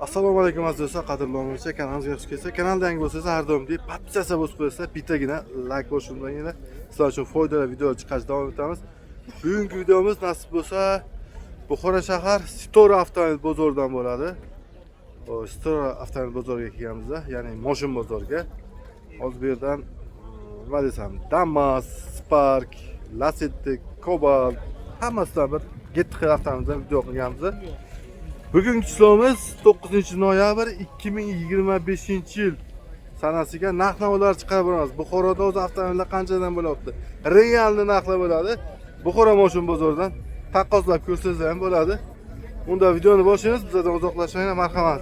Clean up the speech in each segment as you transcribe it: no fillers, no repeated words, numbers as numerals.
Assalomu alaykum aziz do'stlar, qadrli obunachilar, kanalimizga xush kelibsiz. Kanalda yangi bo'lsangiz, har doimgidek podpisatsiya bosib qo'yasizlar, bittagina like bosib undan sizlar uchun foydali video chiqarishda davom etamiz. Bugungi videomiz nasib bo'lsa Buxoro shahar Sitora avtomobil bozoridan bo'ladi. O Sitora avtomobil bozoriga kelganmiz, ya'ni moshin bozoriga. Hozir bu yerdan nima desam, Damas, Spark, Lacetti, Cobalt hammasidan bir yetti xil avtomobildan video qilganmiz. Bugungi ishlovimiz 9 noyabr 2025 yil sanasiga narx navolar chiqarib boramiz. Buxoroda o'zi avtomobillar qanchadan bo'lyapti? Realni narxlar bo'ladi. Buxoro moshin bozoridan taqqoslab ko'rsangiz ham bo'ladi. Unda videoni boshlaymiz, bizlardan uzoqlashmanglar, marhamat.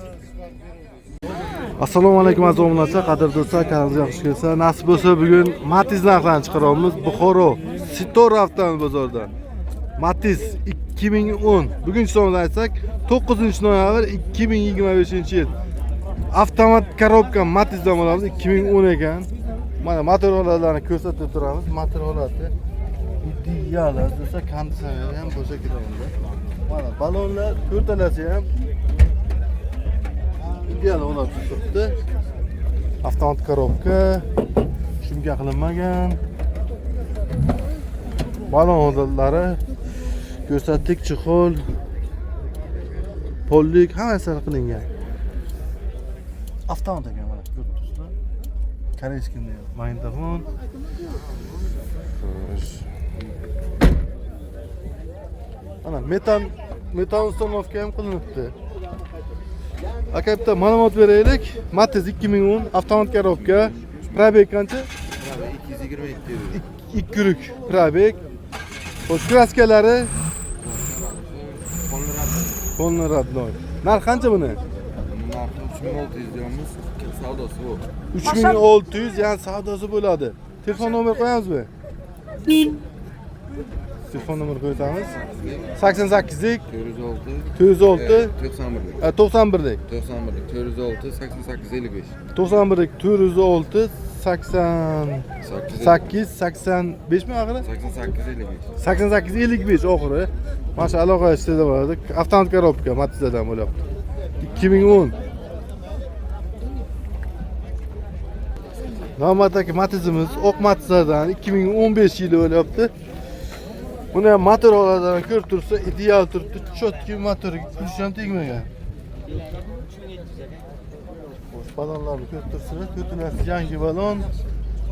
Assalomu alaykum aziz obunachilar, qadrli do'stlar, kanalimizga xush kelibsizlar. Nasib bo'lsa bugun Matiz narxlarini chiqaryapmiz Buxoro Sitora avtomobil bozoridan. Matiz 2010. Bugungi sonda aytsak, 9 noyabr 2025 yil. Avtomat korobka Matizdan bo'lamiz, 2010 ekan. Mana motor holatlarini ko'rsatib turamiz. Motor holati ideal, aziz do'stlar, konditsioner ham bo'lsa kerak. Mana balonlar to'rtalasi ham ideal holatda turibdi. Avtomat korobka shumka qilinmagan. Balon holatlari ko'rsatdik, chexol, pollik hammasi qilingan. Avtomat ekan, mana ko'rib turibsizlar. Корейский magnitofon. Xo'sh. Mana metan установка ham qilinibdi. Aka, bitta ma'lumot beraylik. Matiz 2010 avtomat korobka. Пробег qancha? 222. Ikki yuruk пробег. Xo'sh, краска lari полный родной. Narx qancha buni? Narxi 3600 deyapmiz. Savdosi bu. 3600, ya'ni savdosi bo'ladi. Telefon nomer qo'yamizmi? Telefon nomer qo'yamiz. 88lik 406 406 91lik. 91lik 91lik 406 88 55. 91lik 406 88 85 mi oxiri? 88 55. 88 55 oxiri. Mana shu aloqa ishida bo'ladi. Avtomat korobka Matizdan bo'lyapti. 2010. Navbatdagi Matizimiz oq Matizlardan 2015 yili bo'lyapti. Buni ham motor holatidan ko'rib tursa, ideal turibdi. Чётки motorga kulish ham tegmagan. Xo'sh, balonlarni ko'rib turibsizlar. To'rtalasi yangi balon.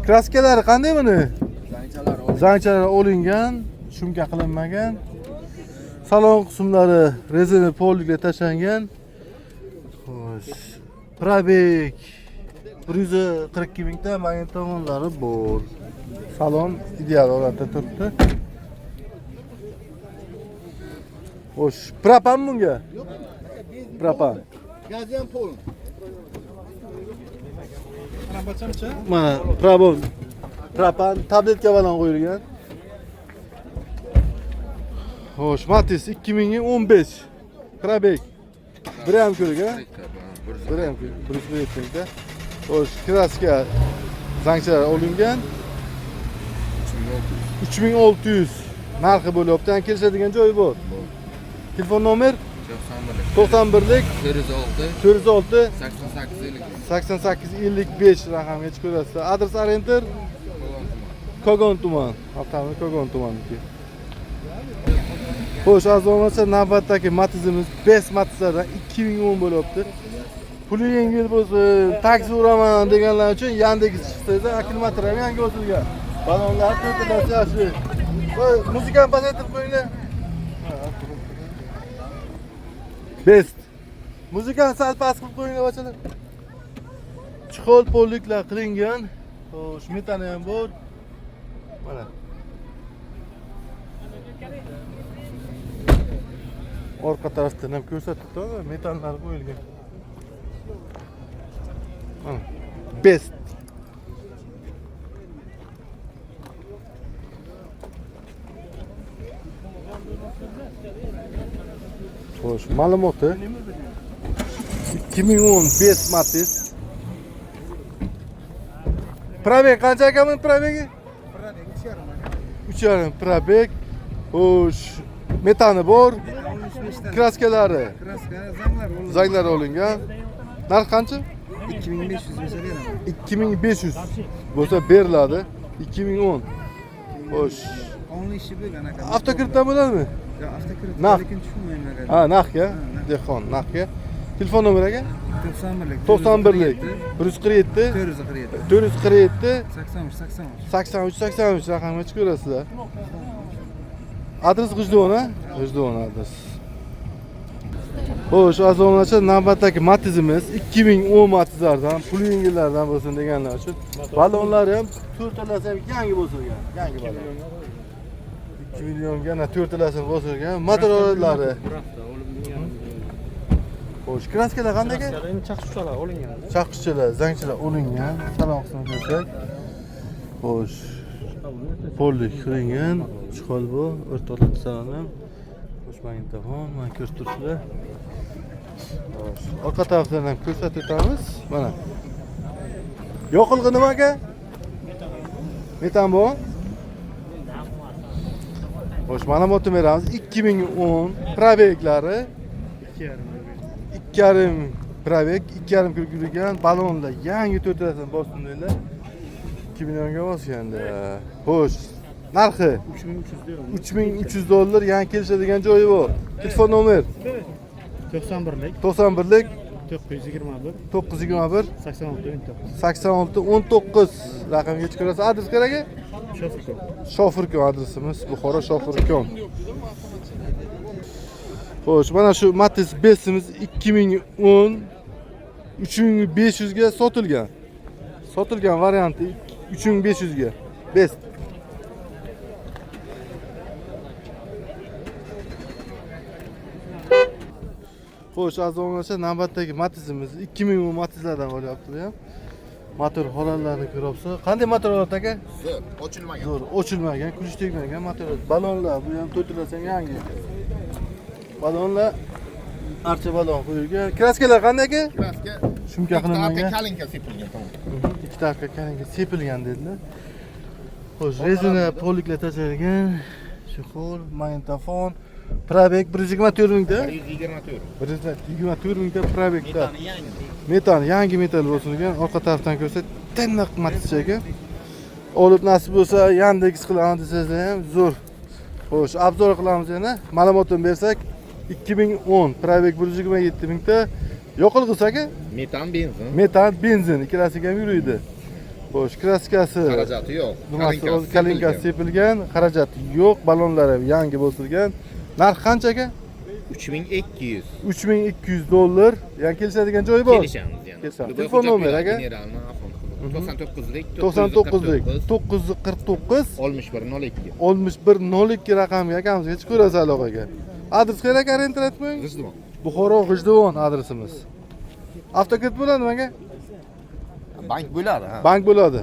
Краска lari qanday buni? Zangchalar olingan, shumka qilinmagan. Salon qismlari rezina polliklar tashlangan. Xo'sh, пробег 142 mingta magnitofonlari bor. Salon ideal holatda turibdi. Xo'sh, propan bunga? Propan. Gazi ham poln. Mana probon. Propan tabletka bilan qo'yilgan. Xo'sh, Matiz 2015. Пробег. Bir ham ko'rik, ha? Bir ham ko'rik, 147 mingta. Xo'sh, краска zangchalar olingan. 3600 narxi bo'lyapti. Yani kelishadigan joyi bor. Telefon nomer 91lik 91lik 406 406 88 55. 88 55 raqamga chiqib ko'rasizlar. Adres orientir Kogon tuman. Avtomobil Kogon tumaniki. Xo'sh, aziz obunachilar, navbatdagi Matizimiz Best Matizlardan 2010 bo'lyapti. Puli yengil bo'lsin, taksi uraman deganlar uchun Yandex chiqsangiz, akkumulyator ham yangi o'tilgan. Balonlar to'rtalasi yaxshi. Voy, muzikani pasaytirib qo'yinglar. Best. Muzikani sal past qilib qo'yinglar, bachalar. Chexol polliklar qilingan. Xo'sh, metani ham bor. Mana. Orqa tarafdan ham ko'rsatib turadi, metanlar qo'yilgan. Mana. Best. Xo'sh, ma'lumoti 2010 Best Matiz. Пробег qancha aka buni пробег i? 3,5 пробег. Xo'sh, metani bor. Kraskalari. Kraska, zanglar olingan. Zanglar olingan. Narx qancha? 2500 bo'lsa beraman. 2500 bo'lsa beriladi. 2010. Xo'sh. Onli ishi bo'lgan aka. Avtokreditdan bo'ladimi? Yo'q, avtokredit Naqd. lekin tushunmayman aka. Ha, naqdga. Dehqon naqdga. Telefon nomeri aka? 91lik. 91lik 147 447. 447 83 83. 83 83 raqamga chiqaverasizlar. Adres G'ijduvon, ha? G'ijduvon adres. Xo'sh, aziz obunachilar, navbatdagi Matizimiz 2010 Matizlardan, pul yengillardan bo'lsin deganlar uchun. Ballonlari ham to'rtalasi ham yangi bosilgan, yangi ballon. 2 millionga ana to'rtalasini bosilgan motorlari. Xo'sh, kraskalar qanday aka? Chaqishchalar olingan. Chaqishchilar, zangchilar olingan. Salon qismini ko'rsak. Xo'sh. Pollik qilingan, chiqol bu, o'rtoqlar saloni. Xo'sh, magnitofon, mana ko'rib turibsizlar. Xo'sh, orqa tarafdan ham ko'rsatib o'tamiz. Mana. Yoqilg'i nima aka? Metan bu. Xo'sh, ma'lumotni beramiz. 2010 probeklari 2,5 probek, 2,5 kilo yurgan ballonlar yangi to'rttalasini bosdim dedilar. 2 millionga bosganda. Xo'sh, narxi 3300 dollar. 3300 dollar, yangi kelishadigan joyi bor. Telefon nomer 91lik 91lik 921 921 86 19. 86 19 raqamga chiqarasiz. Adres kerak aka? Shofirkon. Shofirkon adresimiz, Buxoro Shofirkon. Xo'sh, mana shu Matiz Bestimiz 2010 3500 ga sotilgan. Sotilgan varianti 3500 ga. Best. Xo'sh, aziz obunachilar, navbatdagi Matizimiz 2010 Matizlardan bo'lyapti bu ham. Motor holatlarini ko'ryapsiz. Qanday motor holat aka? Zo'r, ochilmagan. Zo'r, ochilmagan, kulish tegmagan motor. Balonlar, bu ham to'rtalasi ham yangi. Balonlar archa balon qo'yilgan. Kraskalar qanday aka? Kraska Shumka qilinmagan. Kalinka sepilgan, tamom. Ikkita arka kalinka sepilgan dedilar. Xo'sh, rezina poliklar tashlangan. Chexol, magnitofon, probek 124 mingta. 124. 124 mingta probekda. Metan, yangi metal bo'lsin ekan. Orqa tarafdan ko'rsa, tiniq Matizcha ekan. Olib nasib bo'lsa, Yandex qilaman desangizlar ham zo'r. Xo'sh, obzor qilamiz yana. Ma'lumotini bersak, 2010 probek 127 mingta. Yoqilg'isi aka? Metan, benzin. Metan, benzin ikkalasiga ham yuriydi. Xo'sh, kraskasi Xarajati yo'q. nimasi kalinkasi sepilgan, xarajati yo'q, ballonlari ham yangi bosilgan. Narx qancha aka? 3200. 3200 dollar. Ya'ni kelishadigan joyi bor. Kelishamiz yana. Kelishamiz. Любой Telefon hujjat nomeri beradi, aka? Generalni afon qilib. 99lik 99lik 949 61 02. 61 02 raqamiga akamizga chiqaverasiz aloqaga. Adres qayerga aka orientir aytib qo'ying? G'ijduvon. Buxoro G'ijduvon adresimiz. Avtokredit bo'ladimi aka? Bank bo'ladi, ha. Bank bo'ladi.